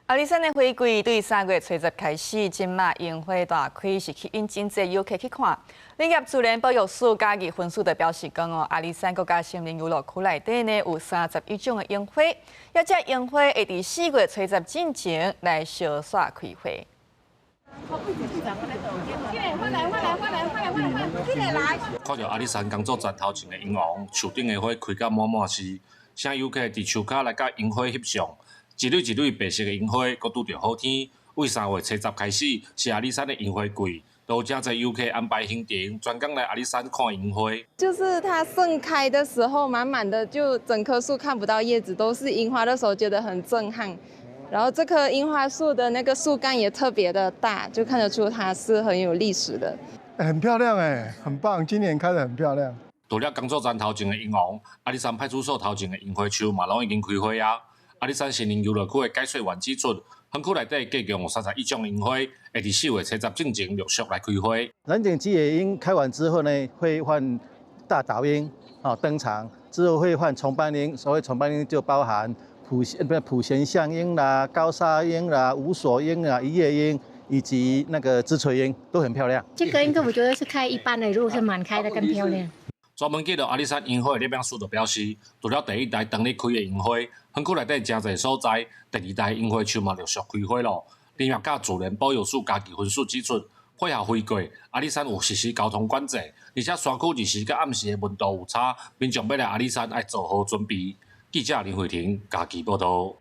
阿里山的花季對3月初十開始，這馬櫻花大開，是吸引真濟遊客去看。林業自然保育署嘉義分署就表示講哦，阿里山國家森林遊樂區內底呢有31種的櫻花，這隻櫻花會佇4月初十進前來相煞開花。來。看著阿里山工作站頭前的櫻王，樹頂的花開甲滿滿是，啥遊客佇樹跤來佮櫻花翕相。一蕊一蕊白色的櫻花，閣拄著好天。對3月初十開始，是阿里山的櫻花季，都有誠濟遊客安排行程，專工來阿里山看櫻花。就是它盛開的時候，滿滿的就整棵樹看不到葉子，都是櫻花的時候，覺得很震撼。然後這棵櫻花樹的那個樹幹也特別的大，就看得出它是很有歷史的。很漂亮哎，很棒，今年開得很漂亮。除了工作站頭前的櫻王，阿里山派出所頭前的櫻花樹嘛，攏已經開花啊。阿里山森林遊樂區的解說員指出，園區內底共有31種櫻花，會佇4月初十進前陸續來開花。藍頸吉野櫻開完之後呢，會換大島櫻啊登場，之後會換重斑櫻。所謂重斑櫻就包含普賢象櫻啦、高砂櫻啦、無鎖櫻啦、一葉櫻以及那個枝垂櫻，都很漂亮。這個應該我覺得是開一半的，如果是滿開的更漂亮。專門記錄阿里山櫻花的攝影師就表示，除了第一代當日開的櫻花，園區內底誠濟所在，第二代櫻花樹嘛陸續開花咯。林業佮自然保育署嘉義分署指出，配合花季，阿里山有實施交通管制，而且山區日時佮暗時的溫度有差，民眾欲來阿里山愛做好準備。記者林慧婷嘉義報道。